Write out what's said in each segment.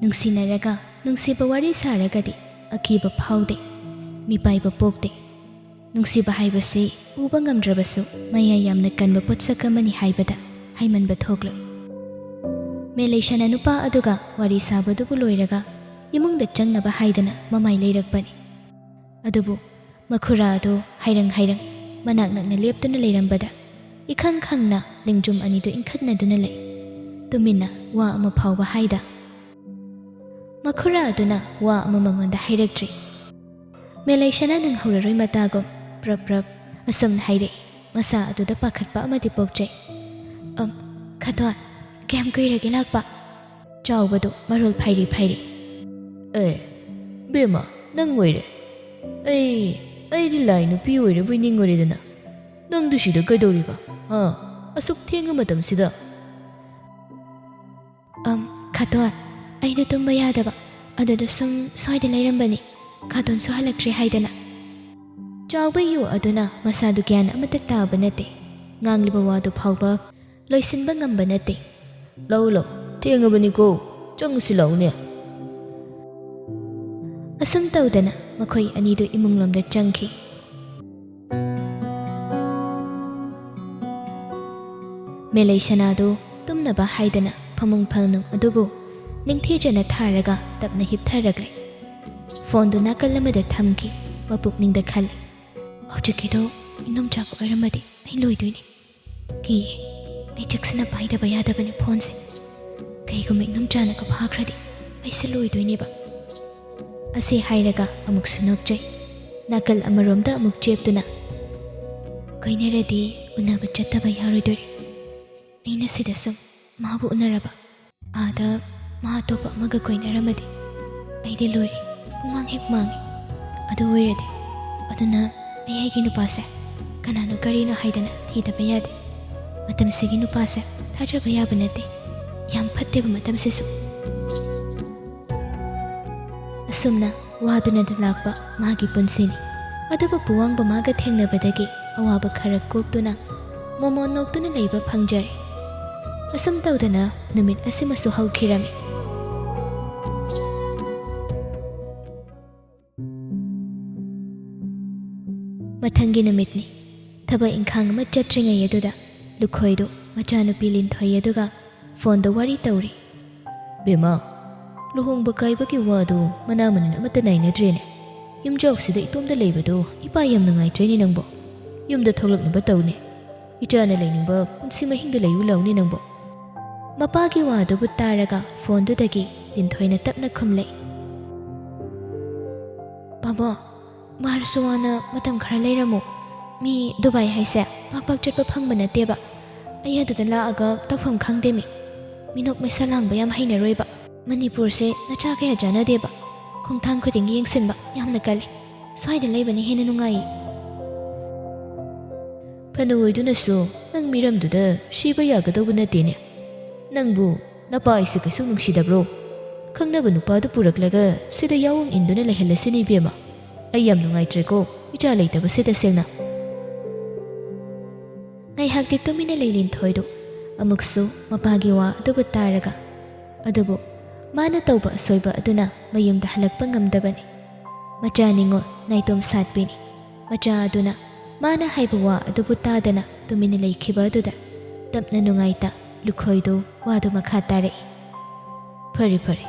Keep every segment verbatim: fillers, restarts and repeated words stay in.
ꯅꯨꯡꯁꯤꯅꯔꯒ ꯅꯨꯡꯁꯤꯕ ꯋꯥꯔꯤ ꯁꯥꯔꯒꯗꯤ ꯑꯀꯤꯕ ꯐꯥꯎꯗꯦ, ꯃꯤꯄꯥꯏꯕ ꯄꯣꯛꯇꯦ꯫ ꯅꯨꯡꯁꯤꯕ ꯍꯥꯏꯕꯁꯤ ꯎꯕ ꯉꯝꯗ꯭ꯔꯕꯁꯨ ꯃꯌꯥꯏ ꯌꯥꯝꯅ ꯀꯟꯕ ꯄꯣꯠꯁꯛ ꯑꯃꯅꯤ ꯍꯥꯏꯕꯗ ꯍꯥꯏꯃꯟꯕ ꯊꯣꯛꯂꯣꯏ꯫ ꯃꯦꯂꯩꯁꯅ ꯅꯨꯄꯥ ꯑꯗꯨꯒ ꯋꯥꯔꯤ ꯁꯥꯕꯗꯨꯕꯨ ꯂꯣꯏꯔꯒ ꯏꯃꯨꯡꯗ ꯆꯪꯅꯕ ꯍꯥꯏꯗꯅ ꯃꯃꯥꯏ ꯂꯩꯔꯛꯄꯅꯤ꯫ ꯑꯗꯨꯕꯨ ꯃꯈꯨꯔꯥ ꯑꯗꯨ ꯍꯥꯏꯔꯪ ꯍꯥꯏꯔꯪ ꯃꯅꯥꯛ ꯅꯛꯅ ꯂꯦꯞꯇꯨꯅ ꯂꯩꯔꯝꯕꯗ ꯏꯈꯪ ꯈꯪꯅ ꯂꯦꯡꯖꯨꯝ ꯑꯅꯤꯗꯨ ꯏꯟꯈꯠꯅꯗꯨꯅ ꯂꯩ꯫ ꯇꯨꯃꯤꯟꯅ ꯋꯥ ꯑꯃ ꯐꯥꯎꯕ ꯍꯥꯏꯗ꯫ ꯃꯈꯨꯔꯥ ꯑꯗꯨꯅ ꯋꯥ ꯑꯃ ꯃꯉꯣꯟꯗ ꯍꯥꯏꯔꯛꯇ꯭ꯔꯤ꯫ ꯃꯦꯂꯩꯁꯅ ꯅꯪꯍꯧꯔꯔꯣꯏ ꯃꯇꯥꯒꯨꯝ ꯄ꯭ꯔꯞ ꯄ꯭ꯔꯞ ꯑꯁꯨꯝꯅ ꯍꯥꯏꯔꯛꯏ꯫ ꯃꯁꯥ ꯑꯗꯨꯗ ꯄꯥꯈꯠꯄ ꯑꯃꯗꯤ ꯄꯣꯛꯆꯩ꯫ "ꯑꯝ, ꯈꯇꯣꯟ, ꯀꯌꯥꯝ ꯀꯨꯏꯔꯒꯦ ꯂꯥꯛꯄ?" ꯆꯥꯎꯕꯗꯨ ꯃꯔꯣꯜ ꯐꯩꯔꯤ ꯐꯩꯔꯤ꯫ "ꯑꯦ, ꯕꯦꯝꯃ, ꯅꯪ ꯑꯣꯏꯔꯦ? ꯑꯩ, ꯑꯩꯗꯤ ꯂꯥꯏ ꯅꯨꯄꯤ ꯑꯣꯏꯔꯕꯣꯏ ꯅꯤꯡꯉꯨꯔꯦꯗꯅ꯫ ꯅꯪꯗꯨ ꯁꯤꯗ ꯀꯩꯗꯧꯔꯤꯕ? ꯍꯥ? ꯑꯁꯨꯛ ꯊꯦꯡꯉ ꯃꯇꯝꯁꯤꯗ?" "ꯑꯝ, ꯈꯇꯣꯟ, ꯑꯩꯗꯣ ꯇꯨꯝꯕ ꯌꯥꯗꯕ, ꯑꯗꯨꯗ ꯁꯨꯝ ꯁ꯭ꯋꯥꯏꯗ ꯂꯩꯔꯝꯕꯅꯤ, ꯈꯇꯣꯟꯁꯨ ꯍꯜꯂꯛꯇ꯭ꯔꯤ ꯍꯥꯏꯗꯅ꯫" ꯆꯥꯎꯕ ꯌꯨ ꯑꯗꯨꯅ ꯃꯁꯥꯗꯨ ꯒ꯭ꯌꯥꯟ ꯑꯃꯠꯇ ꯇꯥꯕ ꯅꯠꯇꯦ꯫ ꯉꯥꯡꯂꯤꯕ ꯋꯥꯗꯨ ꯐꯥꯎꯕ ꯂꯣꯏꯁꯤꯟꯕ ꯉꯝꯕ ꯅꯠꯇꯦ꯫ "ꯂꯧ, ꯂꯧ, ꯊꯦꯡꯉꯕꯅꯤꯀꯣ, ꯆꯪꯉꯁꯤ ꯂꯥꯎꯅꯦ꯫" ꯑꯁꯨꯝ ꯇꯧꯗꯅ ꯃꯈꯣꯏ ꯑꯅꯤꯗꯨ ꯏꯃꯨꯡꯂꯣꯝꯗ ꯆꯪꯈꯤ꯫ ꯃꯦꯂꯩ ꯁꯅꯥꯗꯨ ꯇꯨꯝꯅꯕ ꯍꯥꯏꯗꯅ ꯐꯃꯨꯡ ꯐꯛꯅꯨꯡ ꯑꯗꯨꯕꯨ ꯅꯤꯡꯊꯤꯖꯅ ꯊꯥꯔꯒ ꯇꯞꯅ ꯍꯤꯞꯊꯔꯛꯂꯦ꯫ ꯐꯣꯟꯗꯨ ꯅꯥꯀꯜ ꯑꯃꯗ ꯊꯝꯈꯤ꯫ ꯃꯄꯨꯛꯅꯤꯡꯗ ꯈꯜꯂꯤ, "ꯍꯧꯖꯤꯛꯀꯤꯗꯣ ꯏꯅꯨꯝꯆꯥꯕ ꯑꯣꯏꯔꯝꯃꯗꯤ ꯑꯩ ꯂꯣꯏꯗꯣꯏꯅꯤ꯫ ꯀꯤꯌꯦ꯫ ꯑꯩ ꯆꯦꯛꯁꯤꯟꯅ ꯄꯥꯏꯗꯕ ꯌꯥꯗꯕꯅꯤ ꯐꯣꯟꯁꯦ꯫ ꯀꯩꯒꯨꯝꯕ ꯏꯅꯨꯝꯆꯥꯅꯒ ꯐꯥꯈ꯭ꯔꯗꯤ ꯑꯩꯁꯦ ꯂꯣꯏꯗꯣꯏꯅꯦꯕ꯫" ꯑꯁꯤ ꯍꯥꯏꯔꯒ ꯑꯃꯨꯛꯁꯨ ꯅꯣꯛꯆꯩ꯫ ꯅꯥꯀꯜ ꯑꯃꯔꯣꯝꯗ ꯑꯃꯨꯛ ꯆꯦꯞꯇꯨꯅ, "ꯀꯣꯏꯅꯔꯗꯤ ꯎꯅꯕ ꯆꯠꯇꯕ ꯌꯥꯔꯣꯏꯗꯣꯔꯤ꯫ ꯑꯩꯅ ꯁꯤꯗ ꯁꯨꯝ ꯃꯥꯕꯨ ꯎꯅꯔꯕ, ꯑꯥꯗ ꯃꯥ ꯑꯇꯣꯞꯄ ꯑꯃꯒ ꯀꯣꯏꯅꯔꯝꯃꯗꯤ ꯑꯩꯗꯤ ꯂꯣꯏꯔꯦ, ꯄꯨꯡꯃꯥꯡ ꯍꯦꯛ ꯃꯥꯡꯉꯦ꯫ ꯑꯗꯨ ꯑꯣꯏꯔꯗꯤ, ꯑꯗꯨꯅ ꯑꯩ ꯑꯩꯒꯤ ꯅꯨꯄꯥꯁꯦ ꯀꯅꯥꯅꯣ ꯀꯔꯤꯅꯣ ꯍꯥꯏꯗꯅ ꯊꯤꯗꯕ ꯌꯥꯗꯦ꯫ ꯃꯇꯝꯁꯤꯒꯤ ꯅꯨꯄꯥꯁꯦ ꯊꯥꯖꯕ ꯌꯥꯕ ꯅꯠꯇꯦ꯫ ꯌꯥꯝ ꯐꯠꯇꯦꯕ ꯃꯇꯝꯁꯤꯁꯨ꯫" ꯑꯁꯨꯝꯅ ꯋꯥꯗꯨꯅꯗ ꯂꯥꯛꯄ ꯃꯥꯒꯤ ꯄꯨꯟꯁꯤꯅꯤ꯫ ꯑꯗꯨꯕꯨ ꯄꯨꯋꯥꯡꯕ ꯃꯥꯒ ꯊꯦꯡꯅꯕꯗꯒꯤ ꯑꯋꯥꯕ ꯈꯔ ꯀꯣꯛꯇꯨꯅ ꯃꯣꯃꯣꯟ ꯅꯣꯛꯇꯨꯅ ꯂꯩꯕ ꯐꯪꯖꯔꯦ꯫ ꯑꯁꯨꯝ ꯇꯧꯗꯅ ꯅꯨꯃꯤꯠ ꯑꯁꯤꯃꯁꯨ ꯍꯧꯈꯤꯔꯝꯃꯤ꯫ ꯃꯊꯪꯒꯤ ꯅꯨꯃꯤꯠꯅꯤ꯫ ꯊꯕꯛ ꯏꯪꯈꯥꯡ ꯑꯃ ꯆꯠꯇ꯭ꯔꯤꯉꯩ ꯑꯗꯨꯗ ꯂꯨꯈꯣꯏꯗꯨ ꯃꯆꯥꯅꯨꯄꯤ ꯂꯤꯟꯊꯣꯏ ꯑꯗꯨꯒ ꯐꯣꯟꯗ ꯋꯥꯔꯤ ꯇꯧꯔꯤ꯫ "ꯕꯦꯝꯃ, ꯂꯨꯍꯣꯡꯕ ꯀꯥꯏꯕꯒꯤ ꯋꯥꯗꯨ ꯃꯅꯥ ꯃꯅꯤꯟ ꯑꯃꯠꯇ ꯅꯥꯏꯅꯗ꯭ꯔꯦꯅꯦ꯫ ꯌꯨꯝꯖꯥꯎꯁꯤꯗ ꯏꯇꯣꯝꯇ ꯂꯩꯕꯗꯨ ꯏꯄꯥ ꯌꯥꯝ ꯅꯨꯡꯉꯥꯏꯇ꯭ꯔꯦꯅꯦ ꯅꯪꯕꯣ꯫ ꯌꯨꯝꯗ ꯊꯣꯛꯂꯛꯅꯕ ꯇꯧꯅꯦ꯫ ꯏꯆꯥꯅ ꯂꯩꯅꯤꯡꯕ ꯄꯨꯟꯁꯤ ꯃꯍꯤꯡꯗ ꯂꯩꯌꯨ ꯂꯥꯎꯅꯦ ꯅꯪꯕꯣ꯫" ꯃꯄꯥꯒꯤ ꯋꯥꯗꯨꯕꯨ ꯇꯥꯔꯒ ꯐꯣꯟꯗꯨꯗꯒꯤ ꯂꯤꯟꯊꯣꯏꯅ ꯇꯞꯅ ꯈꯨꯝꯂꯛꯏ꯫ "ꯕꯥꯕꯣ, ꯋꯥꯔꯁꯨ ꯋꯥꯅ ꯃꯇꯝ ꯈꯔ ꯂꯩꯔꯝꯃꯨ꯫ ꯃꯤ ꯗꯨꯕꯥꯏ ꯍꯥꯏꯁꯦ ꯄꯥꯛ ꯄꯥꯛ ꯆꯠꯄ ꯐꯪꯕ ꯅꯠꯇꯦꯕ꯫ ꯑꯩ ꯑꯗꯨꯗ ꯂꯥꯛꯑꯒ ꯇꯧꯐꯝ ꯈꯪꯗꯦ ꯃꯤ꯫ ꯃꯤꯅꯣꯛ ꯃꯩꯁꯥ ꯂꯥꯡꯕ ꯌꯥꯝ ꯍꯩꯅꯔꯣꯏꯕ꯫ ꯃꯅꯤꯄꯨꯔꯁꯦ ꯅꯆꯥ ꯀꯌꯥ ꯆꯥꯟꯅꯗꯦꯕ꯫ ꯈꯣꯡꯊꯥꯡ ꯈꯨꯗꯤꯡꯒꯤ ꯌꯦꯡꯁꯤꯟꯕ ꯌꯥꯝꯅ ꯀꯜꯂꯤ꯫ ꯁ꯭ꯋꯥꯏꯗ ꯂꯩꯕꯅ ꯍꯦꯟꯅ ꯅꯨꯡꯉꯥꯏꯌꯦ꯫" "ꯐꯅ ꯑꯣꯏꯗꯨꯅꯁꯨ ꯅꯪ ꯃꯤꯔꯝꯗꯨꯗ ꯁꯤꯕ ꯌꯥꯒꯗꯧꯕ ꯅꯠꯇꯦꯅꯦ꯫ ꯅꯪꯕꯨ ꯅꯄꯥ ꯑꯩꯁꯦ ꯀꯩꯁꯨ ꯅꯨꯡꯁꯤꯗꯕ꯭ꯔꯣ? ꯈꯪꯅꯕ ꯅꯨꯄꯥꯗꯨ ꯄꯨꯔꯛꯂꯒ ꯁꯤꯗ ꯌꯥꯑꯣꯡ ꯏꯟꯗꯨꯅ ꯂꯩꯍꯜꯂꯁꯤꯅꯦ ꯏꯕꯦꯝꯃ꯫ ꯑꯩ ꯌꯥꯝ ꯅꯨꯡꯉꯥꯏꯇ꯭ꯔꯦꯀꯣ, ꯏꯆꯥ ꯂꯩꯇꯕꯁꯦ ꯇꯁꯦꯡꯅ꯫" ꯉꯥꯏꯍꯥꯛꯇꯤ ꯇꯨꯃꯤꯟꯅ ꯂꯩ ꯂꯤꯟꯊꯣꯏꯗꯨ꯫ ꯑꯃꯨꯛꯁꯨ ꯃꯄꯥꯒꯤ ꯋꯥ ꯑꯗꯨꯕꯨ ꯇꯥꯔꯒ, ꯑꯗꯨꯕꯨ ꯃꯥꯅ ꯇꯧꯕ ꯑꯁꯣꯏꯕ ꯑꯗꯨꯅ ꯃꯌꯨꯝꯗ ꯍꯜꯂꯛꯄ ꯉꯝꯗꯕꯅꯤ꯫ ꯃꯆꯥ ꯅꯤꯉꯣꯜ ꯅꯥꯏꯇꯣꯝ ꯁꯥꯠꯄꯤꯅꯤ꯫ ꯃꯆꯥ ꯑꯗꯨꯅ ꯃꯥꯅ ꯍꯥꯏꯕ ꯋꯥ ꯑꯗꯨꯕꯨ ꯇꯥꯗꯅ ꯇꯨꯃꯤꯟꯅ ꯂꯩꯈꯤꯕ ꯑꯗꯨꯗ ꯇꯞꯅ ꯅꯨꯡꯉꯥꯏꯇ ꯂꯨꯈꯣꯏꯗꯨ ꯋꯥꯗꯨ ꯃꯈꯥ ꯇꯥꯔꯛꯏ꯫ "ꯐꯔꯦ, ꯐꯔꯦ,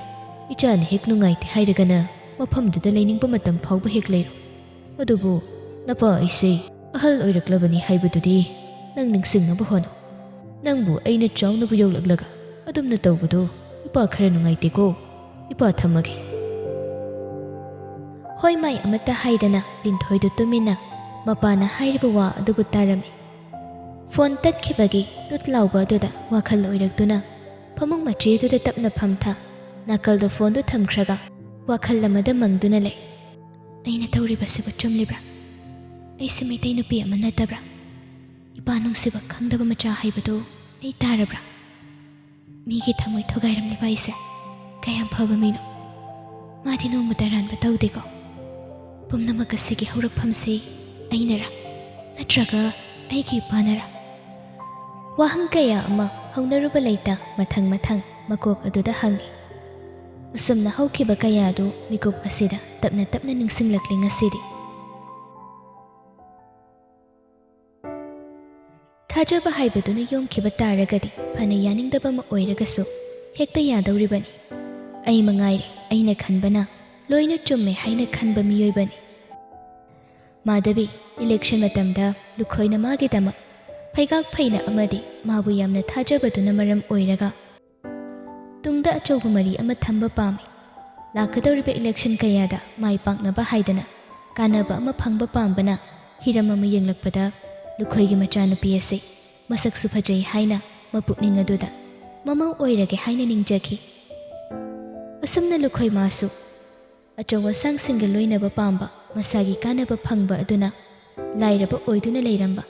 ꯏꯆꯥꯅ ꯍꯦꯛ ꯅꯨꯡꯉꯥꯏꯇꯦ ꯍꯥꯏꯔꯒꯅ ꯃꯐꯝꯗꯨꯗ ꯂꯩꯅꯤꯡꯕ ꯃꯇꯝ ꯐꯥꯎꯕ ꯍꯦꯛ ꯂꯩꯔꯣ꯫ ꯑꯗꯨꯕꯨ ꯅꯄꯥ ꯑꯩꯁꯦ ꯑꯍꯜ ꯑꯣꯏꯔꯛꯂꯕꯅꯤ ꯍꯥꯏꯕꯗꯨꯗꯤ ꯅꯪ ꯅꯤꯡꯁꯤꯡꯅꯕ ꯍꯣꯠꯅꯧ꯫ ꯅꯪꯕꯨ ꯑꯩꯅ ꯆꯥꯎꯅꯕꯨ ꯌꯣꯛꯂꯛꯂꯒ ꯑꯗꯨꯝꯅ ꯇꯧꯕꯗꯣ ꯏꯄꯥ ꯈꯔ ꯅꯨꯡꯉꯥꯏꯇꯦꯀꯣ꯫ ꯏꯄꯥ ꯊꯝꯃꯒꯦ꯫" ꯍꯣꯏ ꯃꯥꯏ ꯑꯃꯠꯇ ꯍꯥꯏꯗꯅ ꯂꯤꯟꯊꯣꯏꯗꯨ ꯇꯨꯃꯤꯟꯅ ꯃꯄꯥꯅ ꯍꯥꯏꯔꯤꯕ ꯋꯥ ꯑꯗꯨꯕꯨ ꯇꯥꯔꯝꯃꯤ꯫ ꯐꯣꯟ ꯇꯠꯈꯤꯕꯒꯤ ꯇꯨꯠ ꯂꯥꯎꯕ ꯑꯗꯨꯗ ꯋꯥꯈꯜ ꯑꯣꯏꯔꯛꯇꯨꯅ ꯐꯃꯨꯡ ꯃꯆꯦꯗꯨꯗ ꯇꯞꯅ ꯐꯝꯊ, ꯅꯥꯀꯜꯗ ꯐꯣꯟꯗꯨ ꯊꯝꯈ꯭ꯔꯒ ꯋꯥꯈꯜ ꯑꯃꯗ ꯃꯪꯗꯨꯅ ꯂꯩ꯫ "ꯑꯩꯅ ꯇꯧꯔꯤꯕꯁꯤꯕꯨ ꯆꯨꯝꯂꯤꯕ꯭ꯔꯥ? ꯑꯩꯁꯦ ꯃꯩꯇꯩ ꯅꯨꯄꯤ ꯑꯃ ꯅꯠꯇꯕ꯭ꯔꯥ? ꯏꯄꯥ ꯅꯨꯡꯁꯤꯕ ꯈꯪꯗꯕ ꯃꯆꯥ ꯍꯥꯏꯕꯗꯨ ꯑꯩ ꯇꯥꯔꯕ꯭ꯔꯥ? ꯃꯤꯒꯤ ꯊꯃꯣꯏ ꯊꯨꯒꯥꯏꯔꯝꯂꯤꯕ ꯑꯩꯁꯦ ꯀꯌꯥꯝ ꯐꯕ ꯃꯤꯅꯣ? ꯃꯥꯗꯤ ꯅꯣꯡꯃꯇ ꯑꯔꯥꯟꯕ ꯇꯧꯗꯦꯀꯣ꯫ ꯄꯨꯝꯅꯃꯛ ꯑꯁꯤꯒꯤ ꯍꯧꯔꯛꯐꯝꯁꯤ ꯑꯩꯅꯔꯥ? ꯅꯠꯇ꯭ꯔꯒ ꯑꯩꯒꯤ ꯏꯄꯥꯅꯔꯥ?" ꯋꯥꯍꯪ ꯀꯌꯥ ꯑꯃ ꯍꯧꯅꯔꯨꯕ ꯂꯩꯇ ꯃꯊꯪ ꯃꯊꯪ ꯃꯀꯣꯛ ꯑꯗꯨꯗ ꯍꯪꯉꯤ꯫ ꯑꯁꯨꯝꯅ ꯍꯧꯈꯤꯕ ꯀꯌꯥ ꯑꯗꯨ ꯃꯤꯀꯨꯞ ꯑꯁꯤꯗ ꯇꯞꯅ ꯇꯞꯅ ꯅꯤꯡꯁꯤꯡꯂꯛꯂꯤ ꯉꯁꯤꯗꯤ꯫ ꯊꯥꯖꯕ ꯍꯥꯏꯕꯗꯨꯅ ꯌꯣꯝꯈꯤꯕ ꯇꯥꯔꯒꯗꯤ ꯐꯅ ꯌꯥꯅꯤꯡꯗꯕ ꯑꯃ ꯑꯣꯏꯔꯒꯁꯨ ꯍꯦꯛꯇ ꯌꯥꯗꯧꯔꯤꯕꯅꯤ꯫ ꯑꯩ ꯃꯉꯥꯏꯔꯦ, ꯑꯩꯅ ꯈꯟꯕꯅ ꯂꯣꯏꯅ ꯆꯨꯝꯃꯦ ꯍꯥꯏꯅ ꯈꯟꯕ ꯃꯤꯑꯣꯏꯕꯅꯤ꯫ ꯃꯥꯙꯕꯤ, ꯏꯂꯦꯛꯁꯟ ꯃꯇꯝꯗ ꯂꯨꯈꯣꯏꯅ ꯃꯥꯒꯤꯗꯃꯛ ꯐꯩꯒꯥꯛ ꯐꯩꯅ ꯑꯃꯗꯤ ꯃꯥꯕꯨ ꯌꯥꯝꯅ ꯊꯥꯖꯕꯗꯨꯅ ꯃꯔꯝ ꯑꯣꯏꯔꯒ ꯇꯨꯡꯗ ꯑꯆꯧꯕ ꯃꯔꯤ ꯑꯃ ꯊꯝꯕ ꯄꯥꯝꯃꯤ꯫ ꯂꯥꯛꯀꯗꯧꯔꯤꯕ ꯏꯂꯦꯛꯁꯟ ꯀꯌꯥꯗ ꯃꯥꯏ ꯄꯥꯛꯅꯕ ꯍꯥꯏꯗꯅ ꯀꯥꯟꯅꯕ ꯑꯃ ꯐꯪꯕ ꯄꯥꯝꯕꯅ ꯍꯤꯔꯝ ꯑꯃ ꯌꯦꯡꯂꯛꯄꯗ ꯂꯨꯈꯣꯏꯒꯤ ꯃꯆꯥꯅꯨꯄꯤ ꯑꯁꯤ ꯃꯁꯛꯁꯨ ꯐꯖꯩ ꯍꯥꯏꯅ ꯃꯄꯨꯛꯅꯤꯡ ꯑꯗꯨꯗ ꯃꯃꯧ ꯑꯣꯏꯔꯒꯦ ꯍꯥꯏꯅ ꯅꯤꯡꯖꯈꯤ꯫ ꯑꯁꯨꯝꯅ ꯂꯨꯈꯣꯏ ꯃꯥꯁꯨ ꯑꯆꯧ ꯑꯁꯥꯡꯁꯤꯡꯒ ꯂꯣꯏꯅꯕ ꯄꯥꯝꯕ, ꯃꯁꯥꯒꯤ ꯀꯥꯟꯅꯕ ꯐꯪꯕ ꯑꯗꯨꯅ ꯂꯥꯏꯔꯕ ꯑꯣꯏꯗꯨꯅ ꯂꯩꯔꯝꯕ,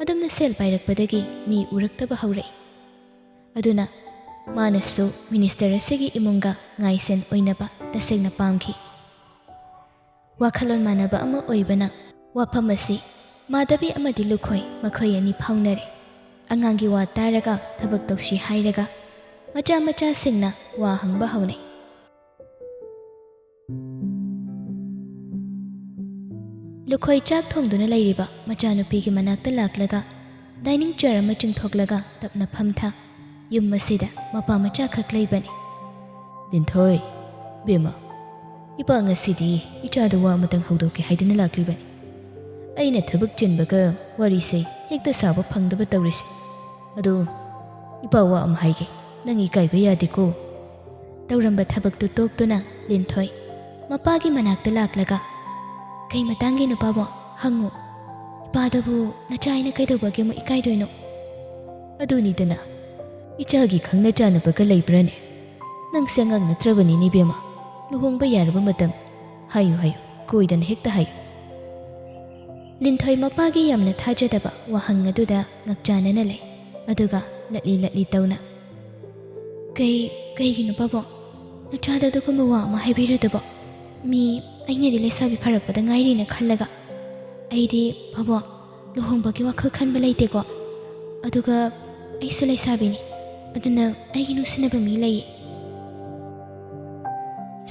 ꯑꯗꯨꯝꯅ ꯁꯦꯜ ꯄꯥꯏꯔꯛꯄꯗꯒꯤ ꯃꯤ ꯎꯔꯛꯇꯕ ꯍꯧꯔꯛꯏ꯫ ꯑꯗꯨꯅ ꯃꯥꯅꯁꯨ ꯃꯤꯅꯤꯁꯇꯔ ꯑꯁꯤꯒꯤ ꯏꯃꯨꯡꯒ ꯉꯥꯏꯁꯦꯟ ꯑꯣꯏꯅꯕ ꯇꯁꯦꯡꯅ ꯄꯥꯝꯈꯤ꯫ ꯋꯥꯈꯜꯂꯣꯟ ꯃꯥꯟꯅꯕ ꯑꯃ ꯑꯣꯏꯕꯅ ꯋꯥꯐꯝ ꯑꯁꯤ ꯃꯥꯙꯕꯤ ꯑꯃꯗꯤ ꯂꯨꯈꯣꯏ ꯃꯈꯣꯏ ꯑꯅꯤ ꯐꯥꯎꯅꯔꯦ꯫ ꯑꯉꯥꯡꯒꯤ ꯋꯥ ꯇꯥꯔꯒ ꯊꯕꯛ ꯇꯧꯁꯤ ꯍꯥꯏꯔꯒ ꯃꯆꯥ ꯃꯆꯥꯁꯤꯡꯅ ꯋꯥ ꯍꯪꯕ ꯍꯧꯅꯩ꯫ ꯂꯨꯈꯣꯏ ꯆꯥꯛ ꯊꯣꯡꯗꯨꯅ ꯂꯩꯔꯤꯕ ꯃꯆꯥꯅꯨꯄꯤꯒꯤ ꯃꯅꯥꯛꯇ ꯂꯥꯛꯂꯒ ꯗꯥꯏꯅꯤꯡ ꯆꯤꯌꯔ ꯑꯃ ꯆꯤꯡꯊꯣꯛꯂꯒ ꯇꯞꯅ ꯐꯝꯊ꯫ ꯌꯨꯝ ꯑꯁꯤꯗ ꯃꯄꯥ ꯃꯆꯥ ꯈꯛ ꯂꯩꯕꯅꯤ꯫ "ꯂꯤꯟꯊꯣꯏ, ꯕꯦꯝꯃ, ꯏꯄꯥ ꯉꯁꯤꯗꯤ ꯏꯆꯥꯗ ꯋꯥ ꯑꯃꯇꯪ ꯍꯧꯗꯣꯛꯀꯦ ꯍꯥꯏꯗꯨꯅ ꯂꯥꯛꯂꯤꯕꯅꯤ꯫ ꯑꯩꯅ ꯊꯕꯛ ꯆꯤꯟꯕꯒ ꯋꯥꯔꯤꯁꯦ ꯍꯦꯛꯇ ꯁꯥꯕ ꯐꯪꯗꯕ ꯇꯧꯔꯤꯁꯦ꯫ ꯑꯗꯣ ꯏꯄꯥ ꯋꯥ ꯑꯃ ꯍꯥꯏꯒꯦ, ꯅꯪ ꯏꯀꯥꯏꯕ ꯌꯥꯗꯦꯀꯣ?" ꯇꯧꯔꯝꯕ ꯊꯕꯛꯇꯨ ꯇꯣꯛꯇꯨꯅ ꯂꯤꯟꯊꯣꯏ ꯃꯄꯥꯒꯤ ꯃꯅꯥꯛꯇ ꯂꯥꯛꯂꯒ, "ꯀꯩ ꯃꯇꯥꯡꯒꯤꯅꯣ ꯄꯥꯕꯣ? ꯍꯪꯉꯨ꯫ ꯏꯄꯥꯗꯕꯨ ꯅꯆꯥ ꯍꯥꯏꯅ ꯀꯩꯗꯧꯕꯒꯤ ꯑꯃꯨꯛ ꯏꯀꯥꯏꯗꯣꯏꯅꯣ?" "ꯑꯗꯨꯅꯤꯗꯅ, ꯏꯆꯥꯒꯤ ꯈꯪꯅ ꯆꯥꯟꯅꯕꯒ ꯂꯩꯕ꯭ꯔꯥꯅꯦ? ꯅꯪꯁꯦ ꯑꯉꯥꯡ ꯅꯠꯇ꯭ꯔꯕꯅꯤꯅꯦ ꯏꯕꯦꯝꯃ꯫ ꯂꯨꯍꯣꯡꯕ ꯌꯥꯔꯕ ꯃꯇꯝ꯫ ꯍꯥꯏꯌꯨ, ꯍꯥꯏꯌꯨ, ꯀꯣꯏꯗꯅ ꯍꯦꯛꯇ ꯍꯥꯏꯌꯨ꯫" ꯂꯤꯟꯊꯣꯏ ꯃꯄꯥꯒꯤ ꯌꯥꯝꯅ ꯊꯥꯖꯗꯕ ꯋꯥꯍꯪ ꯑꯗꯨꯗ ꯉꯛꯆꯥꯅꯅ ꯂꯩ꯫ ꯑꯗꯨꯒ ꯂꯠꯂꯤ ꯂꯠꯂꯤ ꯇꯧꯅ, "ꯀꯩ, ꯀꯩꯒꯤꯅꯣ ꯄꯥꯕꯣ? ꯅꯆꯥꯗ ꯑꯗꯨꯒꯨꯝꯕ ꯋꯥ ꯑꯃ ꯍꯥꯏꯕꯤꯔꯨꯗꯕꯣ? ꯃꯤ ꯑꯩꯅꯗꯤ ꯂꯩꯁꯥꯕꯤ ꯐꯔꯛꯄꯗ ꯉꯥꯏꯔꯤꯅ ꯈꯜꯂꯒ꯫ ꯑꯩꯗꯤ ꯄꯥꯕꯣ, ꯂꯨꯍꯣꯡꯕꯒꯤ ꯋꯥꯈꯜ ꯈꯟꯕ ꯂꯩꯇꯦꯀꯣ꯫ ꯑꯗꯨꯒ ꯑꯩꯁꯨ ꯂꯩꯁꯥꯕꯤꯅꯤ, ꯑꯗꯨꯅ ꯑꯩꯒꯤ ꯅꯨꯡꯁꯤꯅꯕ ꯃꯤ ꯂꯩꯌꯦ꯫"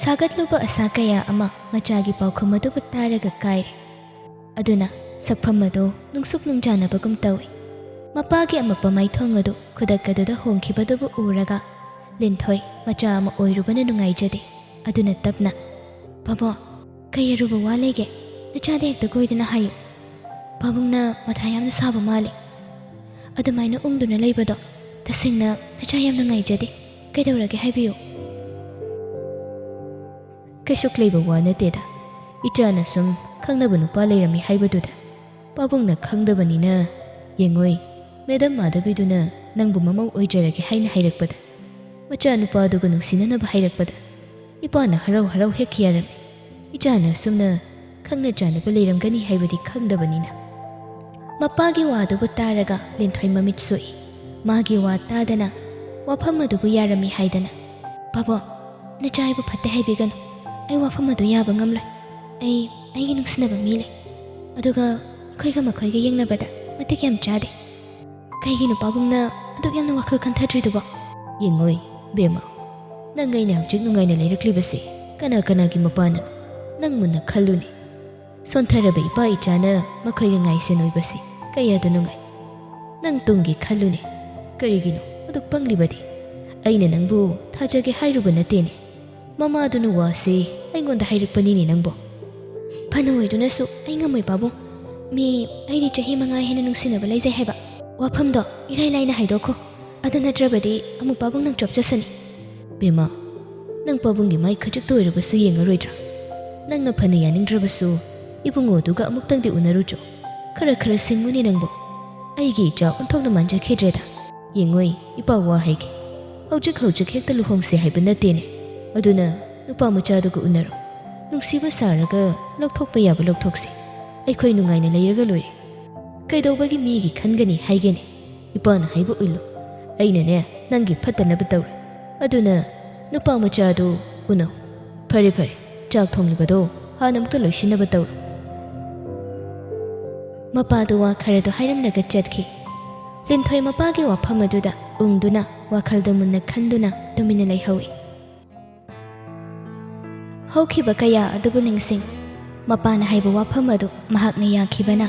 ꯁꯥꯒꯠꯂꯨꯕ ꯑꯁꯥ ꯀꯌꯥ ꯑꯃ ꯃꯆꯥꯒꯤ ꯄꯥꯎꯈꯨꯝ ꯑꯗꯨꯕꯨ ꯇꯥꯔꯒ ꯀꯥꯏꯔꯦ꯫ ꯑꯗꯨꯅ ꯁꯛꯐꯝ ꯑꯗꯨ ꯅꯨꯡꯁꯨꯛ ꯅꯨꯡꯖꯥꯅꯕꯒꯨꯝ ꯇꯧꯏ꯫ ꯃꯄꯥꯒꯤ ꯑꯃꯞꯄ ꯃꯥꯏꯊꯣꯡ ꯑꯗꯨ ꯈꯨꯗꯛ ꯑꯗꯨꯗ ꯍꯣꯡꯈꯤꯕꯗꯨꯕꯨ ꯎꯔꯒ, ꯂꯤꯟꯊꯣꯏ ꯃꯆꯥ ꯑꯃ ꯑꯣꯏꯔꯨꯕꯅ ꯅꯨꯡꯉꯥꯏꯖꯗꯦ꯫ ꯑꯗꯨꯅ ꯇꯞꯅ, "ꯄꯥꯕꯨꯡ, ꯀꯩ ꯑꯔꯨꯕ ꯋꯥ ꯂꯩꯒꯦ? ꯅꯆꯥꯗ ꯍꯦꯛꯇ ꯀꯣꯏꯗꯅ ꯍꯥꯏꯌꯨ꯫ ꯄꯥꯕꯨꯡꯅ ꯃꯊꯥ ꯌꯥꯝꯅ ꯁꯥꯕ ꯃꯥꯜꯂꯤ꯫ ꯑꯗꯨꯃꯥꯏꯅ ꯎꯪꯗꯨꯅ ꯂꯩꯕꯗꯣ ꯇꯁꯦꯡꯅ ꯅꯆꯥ ꯌꯥꯝ ꯅꯨꯡꯉꯥꯏꯖꯗꯦ꯫ ꯀꯩꯗꯧꯔꯒꯦ ꯍꯥꯏꯕꯤꯌꯨ?" "ꯀꯩꯁꯨ ꯂꯩꯕ ꯋꯥ ꯅꯠꯇꯦꯗ꯫ ꯏꯆꯥꯅ ꯁꯨꯝ ꯈꯪꯅꯕ ꯅꯨꯄꯥ ꯂꯩꯔꯝꯃꯤ ꯍꯥꯏꯕꯗꯨꯗ ꯄꯥꯕꯨꯡꯅ ꯈꯪꯗꯕꯅꯤꯅ, ꯌꯦꯡꯉꯣꯏ, ꯃꯦꯗꯝ ꯃꯥꯙꯕꯤꯗꯨꯅ ꯅꯪꯕꯨ ꯃꯃꯧ ꯑꯣꯏꯖꯔꯒꯦ ꯍꯥꯏꯅ ꯍꯥꯏꯔꯛꯄꯗ, ꯃꯆꯥꯅꯨꯄꯥꯗꯨꯒ ꯅꯨꯡꯁꯤꯅꯅꯕ ꯍꯥꯏꯔꯛꯄꯗ, ꯏꯄꯥꯅ ꯍꯔꯥꯎ ꯍꯔꯥꯎ ꯍꯦꯛ ꯌꯥꯔꯝꯃꯤ꯫ ꯏꯆꯥꯅ ꯑꯁꯨꯝꯅ ꯈꯪꯅ ꯆꯥꯟꯅꯕ ꯂꯩꯔꯝꯒꯅꯤ ꯍꯥꯏꯕꯗꯤ ꯈꯪꯗꯕꯅꯤꯅ꯫" ꯃꯄꯥꯒꯤ ꯋꯥꯗꯨꯕꯨ ꯇꯥꯔꯒ ꯂꯤꯟꯊꯣꯏ ꯃꯃꯤꯠ ꯁꯣꯛꯏ꯫ ꯃꯥꯒꯤ ꯋꯥ ꯇꯥꯗꯅ ꯋꯥꯐꯝ ꯑꯗꯨꯕꯨ ꯌꯥꯔꯝꯃꯤ ꯍꯥꯏꯗꯅ, "ꯄꯥꯕꯨꯡ, ꯅꯆꯥ ꯑꯩꯕꯨ ꯐꯠꯇꯦ ꯍꯥꯏꯕꯤꯒꯅꯨ꯫ ꯑꯩ ꯋꯥꯐꯝ ꯑꯗꯨ ꯌꯥꯕ ꯉꯝꯂꯣꯏ꯫ ꯑꯩ, ꯑꯩꯒꯤ ꯅꯨꯡꯁꯤꯅꯕ ꯃꯤ ꯂꯩ꯫ ꯑꯗꯨꯒ ꯑꯩꯈꯣꯏꯒ ꯃꯈꯣꯏꯒ ꯌꯦꯡꯅꯕꯗ ꯃꯇꯤꯛ ꯌꯥꯝ ꯆꯥꯗꯦ꯫ ꯀꯩꯒꯤꯅꯣ ꯄꯥꯕꯨꯡꯅ ꯑꯗꯨꯛ ꯌꯥꯝꯅ ꯋꯥꯈꯜ ꯈꯟꯊꯗ꯭ꯔꯤꯗꯨꯕꯣ?" "ꯌꯦꯡꯉꯣꯏ, ꯕꯦꯝꯃ, ꯅꯪ ꯑꯩꯅ ꯍꯧꯖꯤꯛ ꯅꯨꯡꯉꯥꯏꯅ ꯂꯩꯔꯛꯂꯤꯕꯁꯦ ꯀꯅꯥ ꯀꯅꯥꯒꯤ ꯃꯄꯥꯅꯅꯣ? ꯅꯪ ꯃꯨꯟꯅ ꯈꯜꯂꯨꯅꯦ꯫ ꯁꯣꯟꯊꯔꯕ ꯏꯄꯥ ꯏꯆꯥꯅ ꯃꯈꯣꯏꯒꯤ ꯉꯥꯏꯁꯦꯟ ꯑꯣꯏꯕꯁꯤ ꯀꯌꯥꯗ ꯅꯨꯡꯉꯥꯏ꯫ ꯅꯪ ꯇꯨꯡꯒꯤ ꯈꯜꯂꯨꯅꯦ꯫ ꯀꯔꯤꯒꯤꯅꯣ ꯑꯗꯨꯛ ꯄꯪꯂꯤꯕꯗꯤ? ꯑꯩꯅ ꯅꯪꯕꯨ ꯊꯥꯖꯒꯦ ꯍꯥꯏꯔꯨꯕ ꯅꯠꯇꯦꯅꯦ꯫ ꯃꯃꯥꯗꯨꯅ ꯋꯥꯁꯤ ꯑꯩꯉꯣꯟꯗ ꯍꯥꯏꯔꯛꯄꯅꯤꯅꯦ ꯅꯪꯕꯣ꯫" "ꯐꯅ ꯑꯣꯏꯗꯨꯅꯁꯨ ꯑꯩ ꯉꯝꯃꯣꯏ ꯄꯥꯕꯨꯡ꯫ ꯃꯤ ꯑꯩꯗꯤ ꯆꯍꯤ ꯃꯉꯥ ꯍꯦꯟꯅ ꯅꯨꯡꯁꯤꯅꯕ ꯂꯩꯖꯩ ꯍꯥꯏꯕ꯫ ꯋꯥꯐꯝꯗꯣ ꯏꯔꯥꯏ ꯂꯥꯏꯅ ꯍꯥꯏꯗꯣꯛꯈꯣ꯫ ꯑꯗꯨ ꯅꯠꯇ꯭ꯔꯕꯗꯤ ꯑꯃꯨꯛ ꯄꯥꯕꯨꯡ ꯅꯪ ꯆꯣꯞꯆꯁꯅꯤ꯫" "ꯕꯦꯝꯃ, ꯅꯪ ꯄꯥꯕꯨꯡꯒꯤ ꯃꯥꯏ ꯈꯖꯤꯛꯇ ꯑꯣꯏꯔꯕꯁꯨ ꯌꯦꯡꯉꯔꯣꯏꯗ꯭ꯔꯥ? ꯅꯪꯅ ꯐꯅ ꯌꯥꯅꯤꯡꯗ꯭ꯔꯕꯁꯨ ꯏꯕꯨꯡꯉꯣꯗꯨꯒ ꯑꯃꯨꯛꯇꯪꯗꯤ ꯎꯅꯔꯨꯆꯣ꯫ ꯈꯔ ꯈꯔ ꯁꯤꯡꯉꯨꯅꯦ ꯅꯪꯕꯨ꯫ ꯑꯩꯒꯤ ꯏꯆꯥ ꯑꯣꯟꯊꯣꯛꯅ ꯃꯥꯟꯖꯈꯤꯗ꯭ꯔꯦꯗ꯫ ꯌꯦꯡꯉꯣꯏ, ꯏꯄꯥ ꯋꯥ ꯍꯥꯏꯒꯦ꯫ ꯍꯧꯖꯤꯛ ꯍꯧꯖꯤꯛ ꯍꯦꯛꯇ ꯂꯨꯍꯣꯡꯁꯦ ꯍꯥꯏꯕ ꯅꯠꯇꯦꯅꯦ꯫ ꯑꯗꯨꯅ ꯅꯨꯄꯥ ꯃꯆꯥꯗꯨꯒ ꯎꯅꯔꯣ꯫ ꯅꯨꯡꯁꯤꯕ ꯁꯥꯔꯒ ꯂꯧꯊꯣꯛꯄ ꯌꯥꯕ ꯂꯧꯊꯣꯛꯁꯤ꯫ ꯑꯩꯈꯣꯏ ꯅꯨꯡꯉꯥꯏꯅ ꯂꯩꯔꯒ ꯂꯣꯏꯔꯦ꯫ ꯀꯩꯗꯧꯕꯒꯤ ꯃꯤꯒꯤ ꯈꯟꯒꯅꯤ ꯍꯥꯏꯒꯦꯅꯦ? ꯏꯄꯥꯅ ꯍꯥꯏꯕ ꯏꯜꯂꯨ꯫ ꯑꯩꯅꯅꯦ ꯅꯪꯒꯤ ꯐꯠꯇꯅꯕ ꯇꯧꯔꯦ꯫ ꯑꯗꯨꯅ ꯅꯨꯄꯥ ꯃꯆꯥꯗꯨ ꯎꯅꯧ꯫ ꯐꯔꯦ ꯐꯔꯦ, ꯆꯥꯛ ꯊꯣꯡꯂꯤꯕꯗꯣ ꯍꯥꯟꯅ ꯑꯃꯨꯛꯇ ꯂꯣꯏꯁꯤꯟꯅꯕ ꯇꯧꯔꯣ꯫" ꯃꯄꯥꯗꯨ ꯋꯥ ꯈꯔꯗꯨ ꯍꯥꯏꯔꯝꯂꯒ ꯆꯠꯈꯤ꯫ ꯂꯤꯟꯊꯣꯏ ꯃꯄꯥꯒꯤ ꯋꯥꯐꯝ ꯑꯗꯨꯗ ꯎꯪꯗꯨꯅ ꯋꯥꯈꯜꯗ ꯃꯨꯟꯅ ꯈꯟꯗꯨꯅ ꯇꯨꯃꯤꯟꯅ ꯂꯩꯍꯧꯏ꯫ ꯍꯧꯈꯤꯕ ꯀꯌꯥ ꯑꯗꯨꯕꯨ ꯅꯤꯡꯁꯤꯡ꯫ ꯃꯄꯥꯅ ꯍꯥꯏꯕ ꯋꯥꯐꯝ ꯑꯗꯨ ꯃꯍꯥꯛꯅ ꯌꯥꯈꯤꯕꯅ